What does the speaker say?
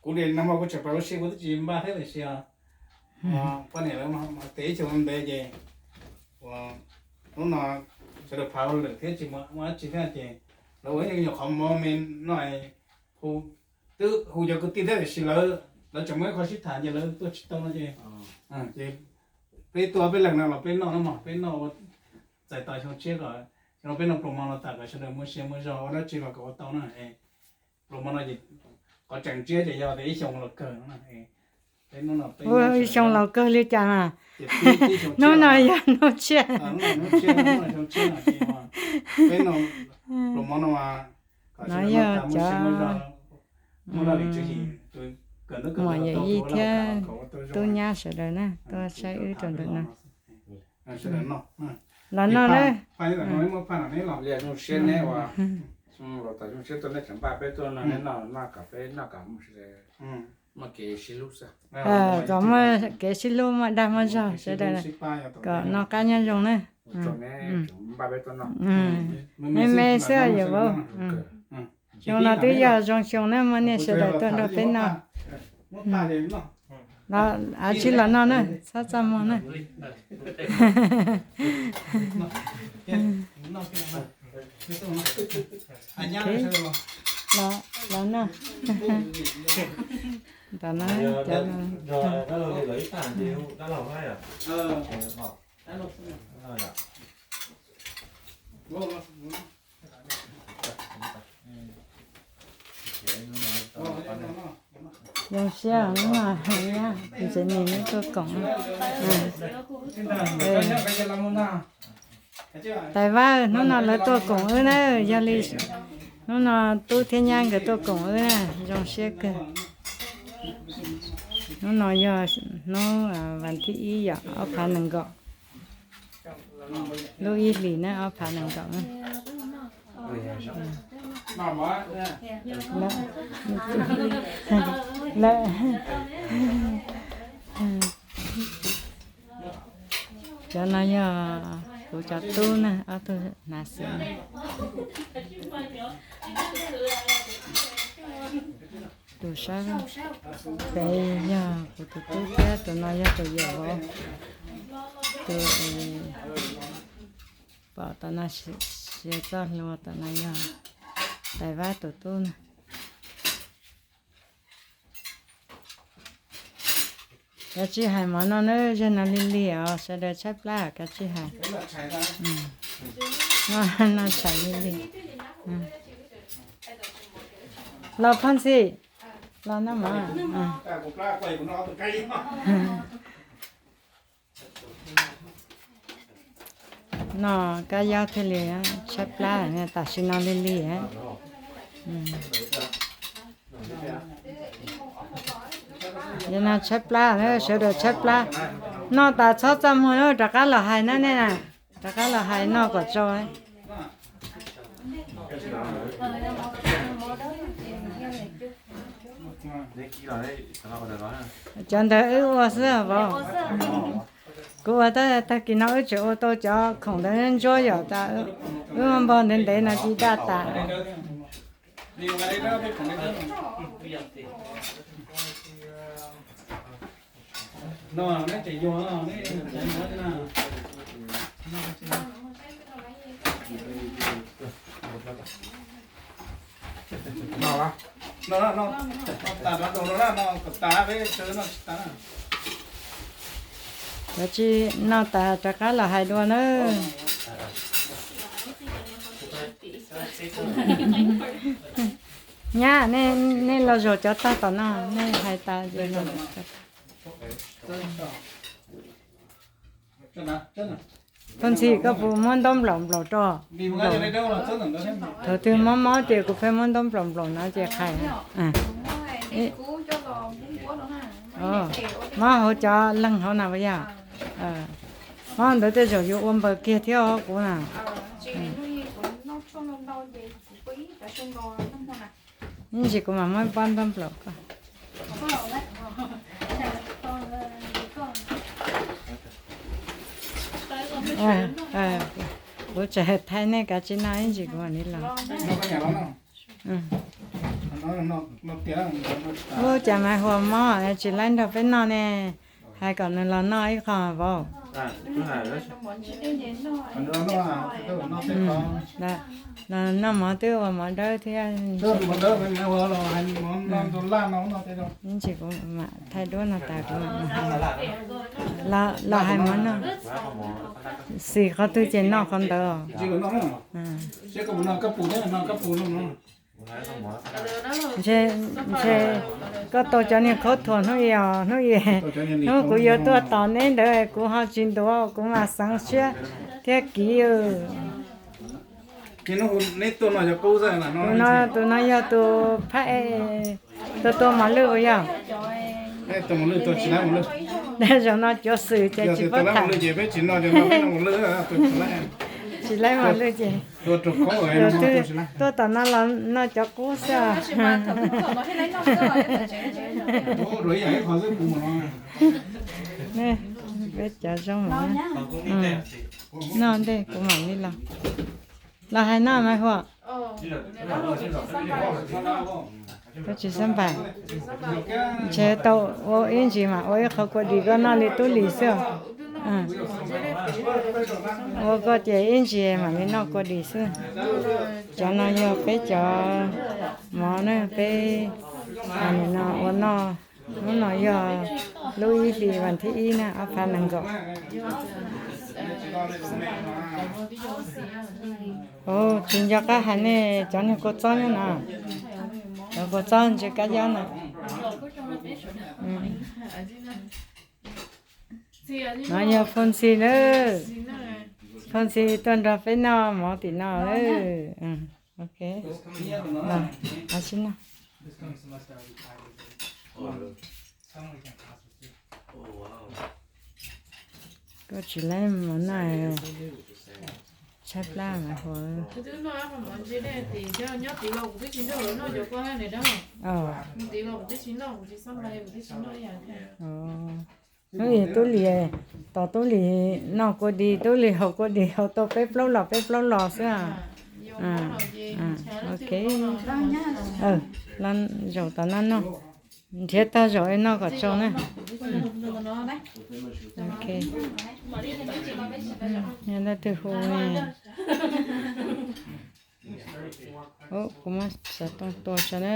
Kuv li no mas kuv tseem pab lub sij kuv twb tsis npaj thiab tiam sis poj niam lawv tes ib xyoos ntev ces ua hnub no sawv daws phav hauj lwm thiab tsis muaj dab tsi thiab ces lawv ua ib nyuag qhov mov me no, hu, twb hu cov kwv tij thiab tiam sis lawv, lawv tseem muaj ib qho sib tham ces lawv tuaj tsis tau no ces, ces peb tuaj peb leeg no los peb noj no mas peb noj ua txais tos xyoo tshiab kom xyoo no peb noj pluas hmo no tas kom sawv daws muaj sia muaj zog ua dab tsi los kom ua tau na. Pluas hmo no ces qhov tseem tshiab ces yog tias ib xyoo los kawg no na. Ib xyoo los kawg li cas mas hnub no yog hnub tshiab. Peb no pluas hmo no mas no yog cov muam yawm yij thiab tub nyab sawv daws na tuaj saib wb rau ntawm no. Los noj na. Zoo siab neb ua, los tom zoo siab tuaj neb tseem npaj peb tuaj noj, neb noj noj kom peb noj kom mus sawv daws muaj kev sib hlub xwb. Kom muaj kev sib hlub muaj dag muaj zog sawv daws kom noj qab nyob zoo na. Tsoom neb tseem npaj peb tuaj noj. Me me xwb yawm vauv. Xyoo no twb yog zoo xyoo na muaj nej sawv daws tuaj nrog peb noj. Los av tsis los noj na, txhob txaj muag na. Los noj. Ntawm no cov Zoo siab hnub no ntxeev nis neb tuaj koom. Tais Vab hnub no lawv tuaj koom wb na, yog li hnub no tub thiab nyab nkawd tuaj koom wb na, zoo siab kawg. Hnub no yog hnub vas thib ib yom, ob phav nees nkaum, lub ib hlis na ob phav nees nkaum na. Lawm, cov no yog kuv cov tub na, ob tug hnav xwm na. Tus sab pem yog kuv tus tub thiab tus no yog tus yawm vauv. Tus pom tom no siav txoj hlua tom no yog Tais Vab tus tub na. Kav tsij hais mov no na, zaum no lig lig os, sawv daws tshaib plab kav tsij hais. Noj tshais lig lig. Los Phoj Ntxhi, los noj mov. Noj kab yaub thiaj li tshaib plab, tam sim no lig lig. Yog no tshaib plab, sawv daws tshaib plab. Noj tas txhob txaj muag, rov qab los hais na nej na, rov qab los hais noj kom tsau. Cov ntawd wb ua xwb vauv. Kuv ua tab, tag kis no wb tseem ua tau cov khoom ntawd ntsuab yom, tas wb npog ntev ntev no ci daj tas. Cov tsis noj tas rov qab los hais dua na. Nyab, nej los zaum cov tag tom no, nej hais tas. Tub Ntxhi, koj puas muab ntaub nplaum nplaum rau? Thaum twg mob mob ces kuv pheej muab ntaub nplaum nplaum no ces qhais. Mob hauv cov leeg hauv na puas yog? Mob ntawd tej zaum yuav ua npaws kiag thiab kuv na. Ib ntsis kuv mam muab pob ntaub nplaum koj. Kuv tseem thaij nej kav tsij noj ib ntsis kuv mam li los. Ub, cas Maiv Huas mob tsis laib nrog peb noj ne, hais kom nws los noj ib qho vauv. Los noj mov twb ua mov dawb thiab. Ib ntsis kuv mam thaij duab no tas kuv mam, los hais mov noj, xis qhov twg ces noj qhov ntawd. Ntshe, ntshe koj tau cov niag khaub thuas hnub i os, hnub i, hnub kuv yuav tuaj tos neb ntawd kuv ho tsis ntuav, kuv mam xeev siab thiab kiv. Tus no, tus no yog tus phab, tus tua mos lwj puas yog? Zaum no cuav xwm ces tsis paub tham. Tsis laib mos lwj ces, tuaj tom no los noj cov qub xwb. Peb cov zoo mas noj ntej kuv mam li los. Los hais noj Maiv Huas. Koj tsis xab npais. Ntshe tau ua ib ntsis mas ua ib qho kua dis koj noj li tub lis xwb. Ua koj ces ib ntsis mam li noj kua dis xwb. Cov no yog peb cov mov na, peb no ua noj. Hnub no yog lub ib hlis vas thib ib na, ob phav nees nkaum. Tsis nco qab hais nej cov niag kua txob nyob no. Cov kua txob ntsis kab yob no. No yog Foo Xi na. Foo Xi tuaj nrog peb noj mov tim no lawm. Ok, los, los sib noj. Koj tsis laib mov noj, tshaib plab Maiv Huas. Hnub i tub lis, tos tub lis noj kua dis, tub lis haus kua dis haus tau peb plaub los peb plaub los xwb. Ok, zaum tom no noj, nrhiav tag zaum noj kom tsau na. Ok, yog leej twg hu, kuv muab xov tooj tua tso na.